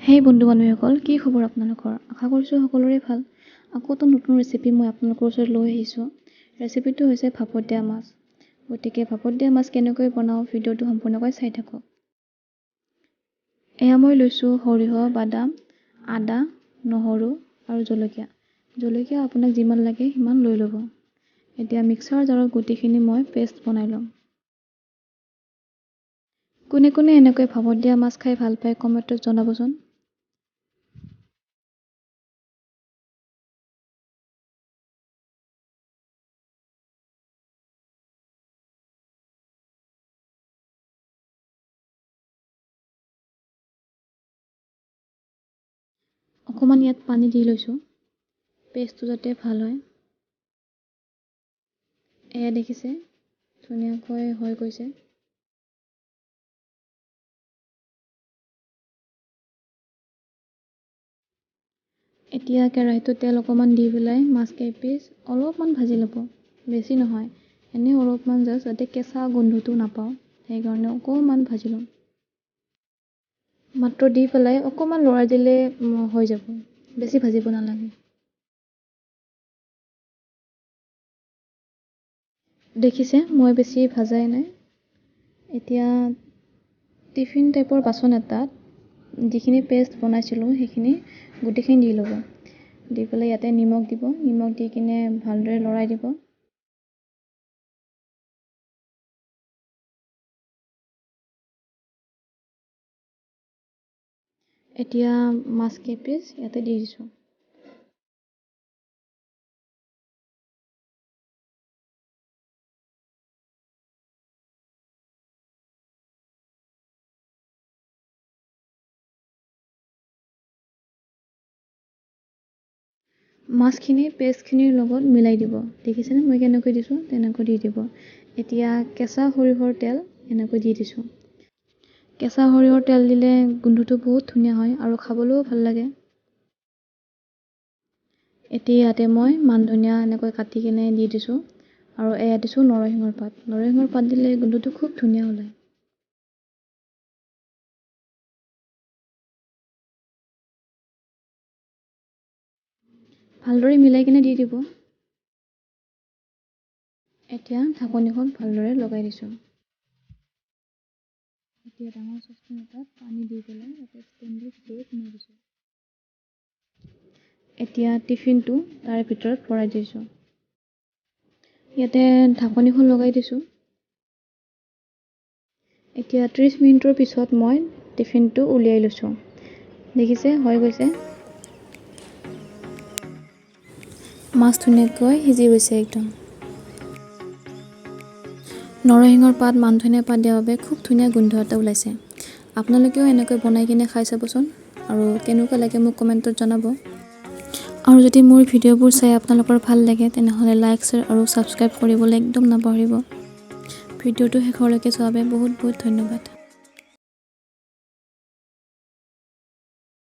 হেই বন্ধু বান্ধৱীসকল, কি খবৰ আপোনালোকৰ? আশা কৰিছোঁ সকলোৰে ভাল। আকৌ এটা নতুন ৰেচিপি মই আপোনালোকৰ ওচৰত লৈ আহিছোঁ। ৰেচিপিটো হৈছে ভাপত দিয়া মাছ। গতিকে ভাপত দিয়া মাছ কেনেকৈ বনাওঁ ভিডিঅ'টো সম্পূৰ্ণকৈ চাই থাকক। এয়া মই লৈছোঁ সৰিয়হ, বাদাম, আদা, নহৰু আৰু জলকীয়া। জলকীয়া আপোনাক যিমান লাগে সিমান লৈ ল'ব। এতিয়া মিক্সাৰ জাৰত গোটেইখিনি মই পেষ্ট বনাই ল'ম। কোনে কোনে এনেকৈ ভাপত দিয়া মাছ খাই ভাল পায় কমেণ্টত জনাবচোন। অকণমান ইয়াত পানী দি লৈছোঁ, পেষ্টটো যাতে ভাল হয়। এয়া দেখিছে, ধুনীয়াকৈ হৈ গৈছে। এতিয়া কেৰাহীটোত তেল অকণমান দি পেলাই মাছ কেইপিচ অলপমান ভাজি ল'ব, বেছি নহয়, এনেই অলপমান জাষ্ট যাতে কেঁচা গোন্ধটো নাপাওঁ সেইকাৰণে অকণমান ভাজি ল'ম। মাত্ৰ দি পেলাই অকণমান লৰাই দিলে হৈ যাব, বেছি ভাজিব নালাগে। দেখিছে মই বেছি ভাজাই নাই। এতিয়া টিফিন টাইপৰ বাচন এটাত যিখিনি পেষ্ট বনাইছিলোঁ সেইখিনি গোটেইখিনি দি ল'ব। দি পেলাই ইয়াতে নিমখ দিব, নিমখ দি কিনে ভালদৰে লৰাই দিব। এতিয়া মাছ কেইপিচ ইয়াতে দি দিছোঁ। মাছখিনি পেষ্টখিনিৰ লগত মিলাই দিব। দেখিছেনে মই কেনেকৈ দিছোঁ, তেনেকৈ দি দিব। এতিয়া কেঁচা সৰিয়হৰ তেল এনেকৈ দি দিছোঁ। কেঁচা সৰিয়হৰ তেল দিলে গোন্ধটো বহুত ধুনীয়া হয় আৰু খাবলৈও ভাল লাগে। এতিয়া ইয়াতে মই মান ধনিয়া এনেকৈ কাটি কিনে দি দিছোঁ আৰু এয়া দিছোঁ নৰসিংহৰ পাত। নৰসিংহৰ পাত দিলে গোন্ধটো খুব ধুনীয়া ওলায়। ভালদৰে মিলাই কিনে দি দিব। এতিয়া ঢাকনিখন ভালদৰে লগাই দিছোঁ। এতিয়া ডাঙৰ চচপেন এটাত পানী দি পেলাই তাতে ষ্টেণ্ডৰ ভিতৰত সোমাই দিছোঁ। এতিয়া টিফিনটো তাৰে ভিতৰত ভৰাই দিছোঁ। ইয়াতে ঢাকনিখন লগাই দিছোঁ। এতিয়া 30 মিনিটৰ পিছত মই টিফিনটো উলিয়াই লৈছোঁ। দেখিছে হৈ গৈছে, মাছ ধুনীয়াকৈ সিজি গৈছে একদম। নৰসিংহৰ পাত, মান ধনিয়া পাত দিয়াৰ বাবে খুব ধুনীয়া গোন্ধ এটা ওলাইছে। আপোনালোকেও এনেকৈ বনাই কিনে খাই চাবচোন আৰু কেনেকুৱা লাগে মোক কমেণ্টত জনাব। আৰু যদি মোৰ ভিডিঅ'বোৰ চাই আপোনালোকৰ ভাল লাগে তেনেহ'লে লাইক, শ্বেয়াৰ আৰু ছাবস্ক্ৰাইব কৰিবলৈ একদম নাপাহৰিব। ভিডিঅ'টো শেষলৈকে চোৱাৰ বাবে বহুত বহুত ধন্যবাদ।